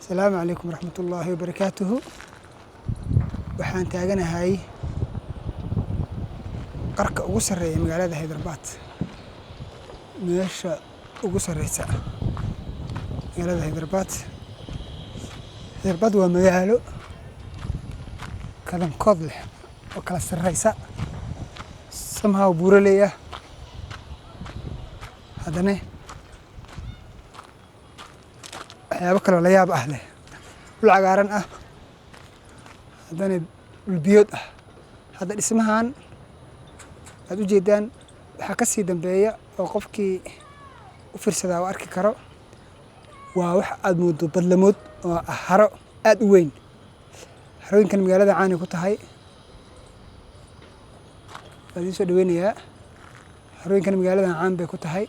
Asalaamu calaykum waraxmatullaahi wabarakaatuhu. Waxaan taaganahay qarka ugu sarreeya magaalada Hyderabad, meesha ugu sarreysa magaalada Hyderabad. Hyderabad waa magaalo kadankood leh oo kala sarreysa, somehow buuraley ah, haddana waxyaabo kaloo la yaab ah leh, dhul cagaaran ah, haddana dhul biyood ah. Hadda dhismahan aad u jeedaan waxaa ka sii dambeeya oo qofkii u fiirsadaa oo arki karo waa wax aad moodo badlamood oo ah haro aad u weyn. Harooyinkan magaalada caani ku tahay, waa idiin soo dhaweynayaa. Harooyinkan magaaladan caan bay ku tahay.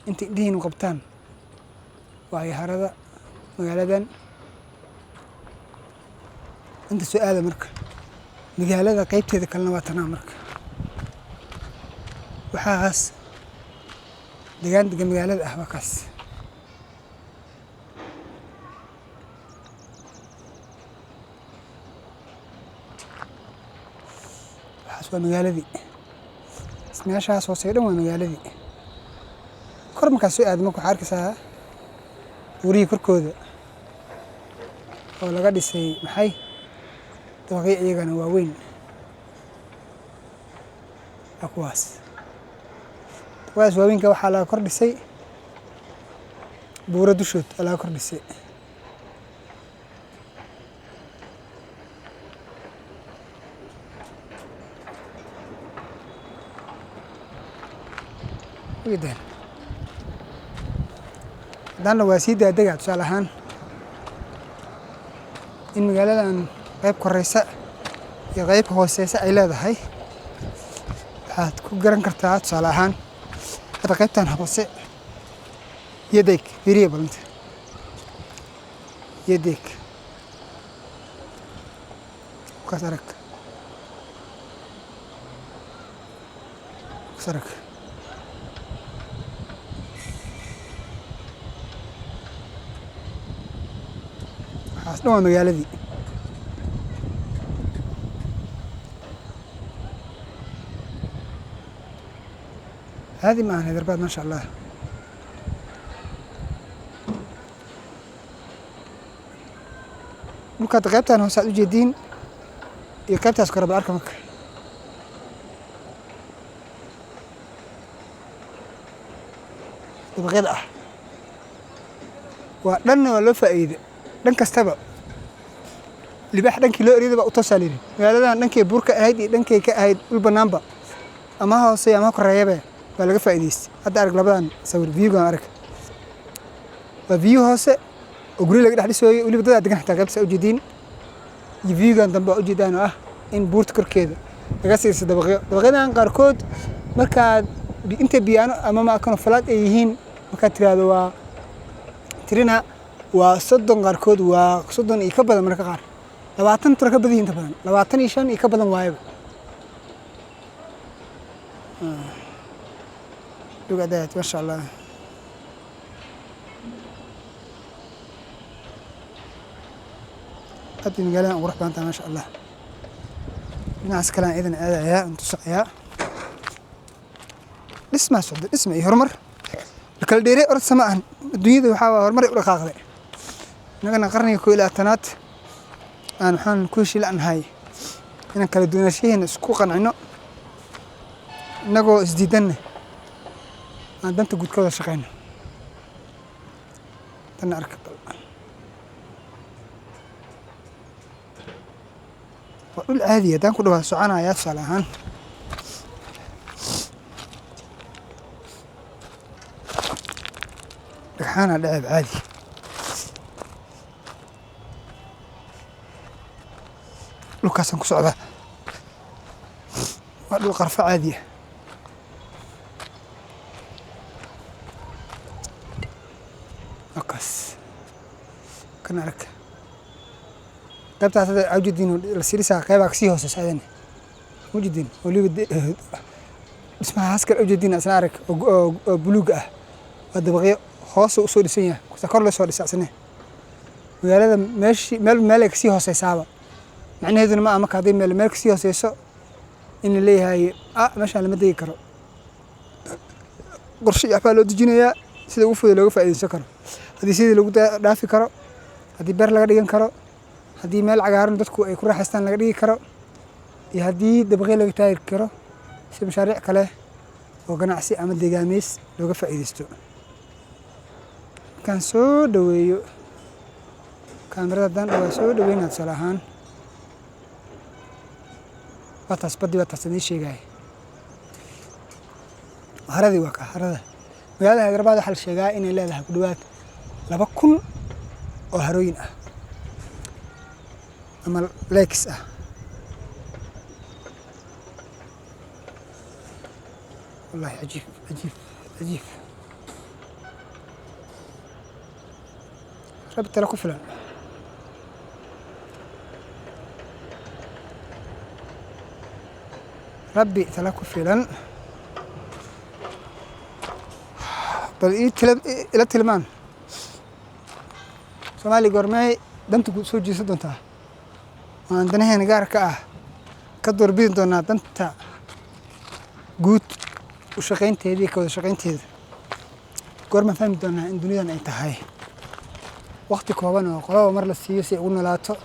Inta indhihiinu qabtaan waayo harada magaaladan. Inta soo aada marka magaalada qaybteeda kalena waa tanaa. Marka waxaas degaan degan magaalada ah waa kaas. Waxaas waa magaaladii. Dhismayaashaas hoose dhan waa magaaladii. Kor markaad soo aado marka waxaa arkaysaa buurihii korkooda oo laga dhisay maxay dabaqyo iyagana waaweyn. Waa kuwaas dabaqyadaas waaweynka. Waxaa laga kor dhisay buuro dushood aa laga kor dhisay. Ujeedaan haddaana waa sii daadega. Tusaale ahaan, in magaaladan qayb koreysa iyo qayb hooseysa ay leedahay waxaad ku garan kartaa, tusaale ahaan, hadda qaybtan hoose yadeeg fiiriya balanta yadeeg kaas arag, kaas arag. Waxaas dhan waa magaaladii. Caadi ma ahan Hyderabad, maasha Allah. Dhulka hadda qaybtan hoose aad ujeediin iyo qaybtaas kore bal arka marka. Dabaqyada ah waa dhanna waa loo faa'iide. Dhan kastaba libaax dhankii loo eryada baa u toosaa layidhi. Magaaladan dhankay buur ka ahayd iyo dhankay ka ahayd dhul banaanba, ama ha hooseeya ama ha koreeyaba, waa laga faa'iidaystay. Hadda arag labadan sawir, viewgan arag. Waa view hoose oo guryo laga dhex dhisooyo, weliba dadaa degan xitaa qaybta saa ujeediin, iyo viewgan dambe waa ujeedaan oo ah in buurta korkeeda laga siirsa dabaqyo. Dabaqyadan qaarkood markaad inta biyaano ama maakano falaad ay yihiin markaad tiraahdo waa tirina, waa 30, qaarkood waa 30 iyo ka badan, marka qaar 20 tiro ka badan yihiin, inta badan 25 iyo ka badan waayaba. Look at that, masha Allah. Aad bay magaaladan u qurux badan tahay, masha Allah. Dhinacaas kale aan iidan aadayaa, aan tusayaa. Dhismaa socda, dhisma iyo horumar la kala dheeray. Orod sama ahan adduunyada, waxaa waa horumar ay u dhaqaaqday. Innagana qarniga 21aad aan waxaan ku heshii la'nahay inaan kala duwanaanshaheena isku qancino, innagoo isdiidanna aan danta guud ka wada shaqeyno. Tanna arka bal. Waa dhul caadi. Haddaan ku dhawaado soconayaa, tusaale ahaan dhagxaana dheceeb caadi. Dhulkaasaan ku socdaa waa dhul qarfo caadi ah. Wakaas kan arag. Qaybtaas hadda ujeediin lasii dhisaa, qaybaa kasii hooseysa adana ujeediin. Waliba dhismahaas kale ujeediin asna arag oo buluuga ah waa dabaqyo hoos usoo dhisan yahay, kusa kor loo soo dhisa asna. Magaalada meeshii meel meel ay kasii hooseysaaba, macnaheeduna ma aha marka hadday meel meel kasii hooseyso in la leeyahay ah meeshaan lama degi karo. Qorshe iyo waxbaa loo dejinayaa sida ugu fudud looga faa'iideysan karo, haddii sidii lagu dhaafi karo, haddii beer laga dhigan karo, haddii meel cagaaran dadku ay ku raaxaystaan laga dhigi karo, iyo haddii dabaqyo laga taagi karo si mashaariic kale oo ganacsi ama deegaameys looga faa'iideysto. Markaan soo dhaweeyo kaamirada, haddaan dhawaa soo dhaweynaa, tusaale ahaan waa taas baddi, waa taas idiin sheegaya. Haradii waa ka harada. Magaalada Hyderabad waxaa la sheegaa inay leedahay ku dhawaad 2000 oo harooyin ah ama lakes ah. Wallahi cajiib, cajiib, cajiib. Rabbi tala ku filan. Rabbi tala ku filan. Bal ii ila tilmaan, Soomaaliya goormee danta ku soo jeesan doontaa oo aan danaheena gaarka ah ka doorbidi doonaa danta guud u shaqaynteeda iyo ka wada shaqaynteeda? Goormaan fahmi doonaa in dunidan ay tahay waqti kooban oo qolaba mar la siiyo si ay ugu noolaato,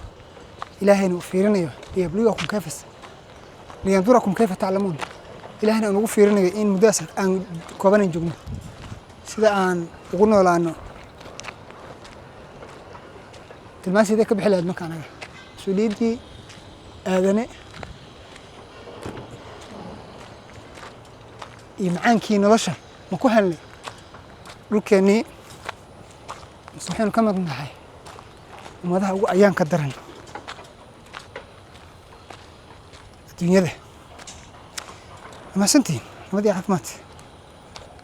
Ilaahayna uu fiirinayo, liyabluwakum kayfa liyandurakum kayfa taclamuun, Ilaahayna uu nagu fiirinayo in muddadaas aan koobanan joogno sida aan ugu noolaano? Tilmaan sidee ka bixi lahayd marka anaga mas-uuliyaddii aadane iyo macaankii nolosha ma ku helnay dhulkeennii, mise waxaynu ka mid nahay ummadaha ugu ayaanka daran adduunyada? Mahadsantihiin. Nabad iyo caafimaad.